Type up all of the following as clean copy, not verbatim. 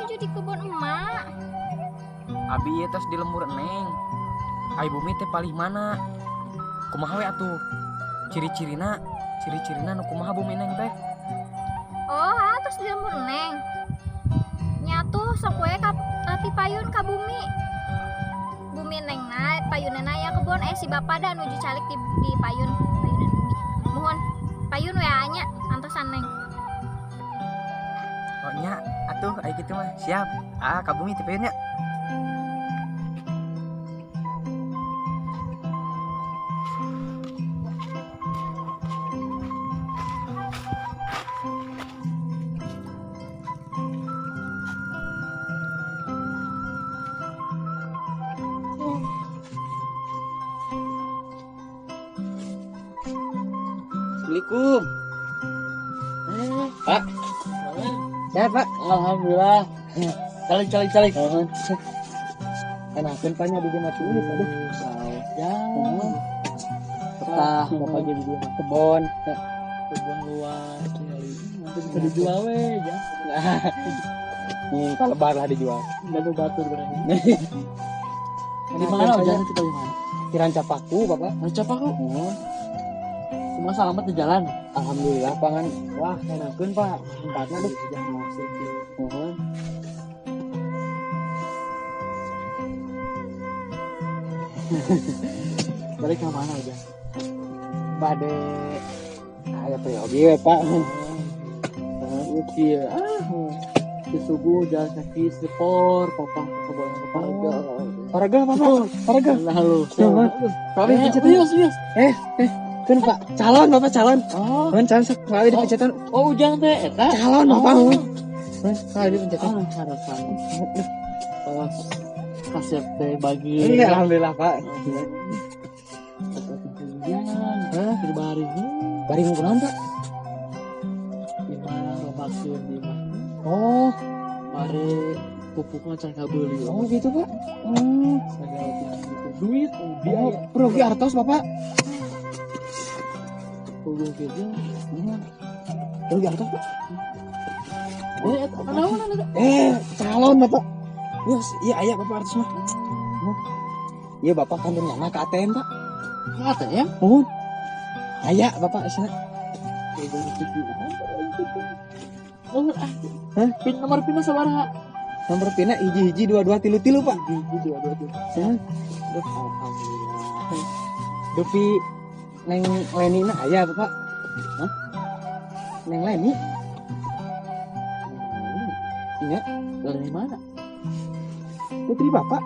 Nuju di kebun emak. Abi ieu tos di lembur Neng. Ai bumi teh palih mana? Kumaha we atuh? Ciri-cirina, ciri-cirina nu kumaha bumi Neng teh? Oh, tos di lembur Neng. Nya tuh sok we ka ti payun ka bumi. Bumi Neng na payunna aya kebon, si bapak da nuju calik di payun, payunan bumi. Muhun payun we nya antosan Neng. Oh nya, atuh ai kitu mah. Siap. Ah, ka bumi teh payun nya. Assalamualaikum. Pak. Sehat, Pak? Alhamdulillah. Calik, calik, calik. Mohon. Enakeun Pak nya di dieu mah tuh, aduh. Ya. Mohon. Petah bapak jadi dia mah. Kebon. Kebun luas tinggal nanti bisa dijual we ya. Nah. Kalebar lah dijual. Enggak ada batur berarti. Di mana jalan kita di mana? Di Rancapaku, Bapak. Rancapaku. Mohon. Semua selamat di jalan. Alhamdulillah pangan. Wah, enakeun Pak. Tempatnya duh. Mohon. Balik ke mana aja? Bade aya peryogi we, Pak. Oke, ah, disuguh jalan kaki sepor, popang ke kebun ke paraga. Paraga, Bapak. Paraga. Lalu, Pak, dipencetan. Bios, bios. Kan Pak, calon Bapak calon. Oh, Kan calon sok Pak dipencetan. oh, ujang teh eta. Calon Bapak. Oh. Kan dipencetan. Ah, harapan. Oh, kasep teh bagi. Ini alhamdulillah Pak. Hah, bari Bari mau kunaon Pak? Di mana lobakeun di mah. Oh, Mare pupukna can kabeuli. oh gitu Pak. Oh, Segala gitu. Duit, oh, biaya. peryogi artos Bapak. Puguh kieu. Peryogi artos Pak. Eh, eta naon eta? Calon Bapak. Yes, iya aya Bapak artos mah. Iya Bapak kan nyana ke ATM Pak. Ke ATM? Mohon. Aya Bapak sana. Oh, ah. Hah? Pin nomor pinna sabaraha? Nomor pinna 1 1 2 2 3 3 Pak. 1 2 2 3. Hah? Duh, alhamdulillah. Dupi Neng Leni na aya Bapak. Hah? Neng Leni? Iya, Dari mana? Putri Bapak.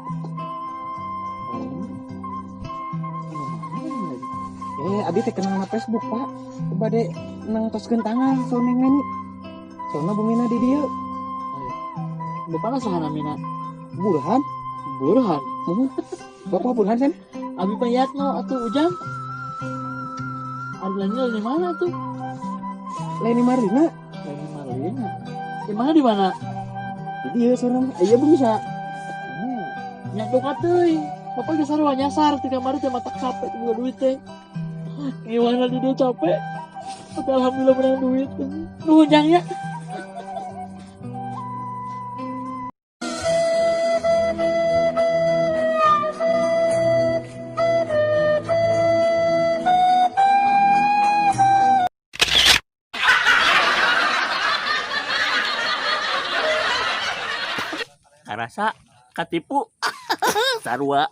Abi teh kenal na Facebook, Pak. Bade nangtoskeun tanggal so Neng Leni. Soalna bumina di dieu. Bapak saha namina? Burhan. Burhan. Muhun. Bapak Burhan sen? Abi Payatno atuh Ujang. Ada lagi di mana tuh? Leni Marlina. Leni Marlina. Di mana di mana? Di dieu soalna. Iya bu bisa. Nyadok atuh. Bapak geus sarua nyasar ti kamari teh matak capek teh boga duit teh. Gimana di dia capek? Tapi alhamdulillah menang duit. Nuhun Jang ya. Karasa katipu sarua.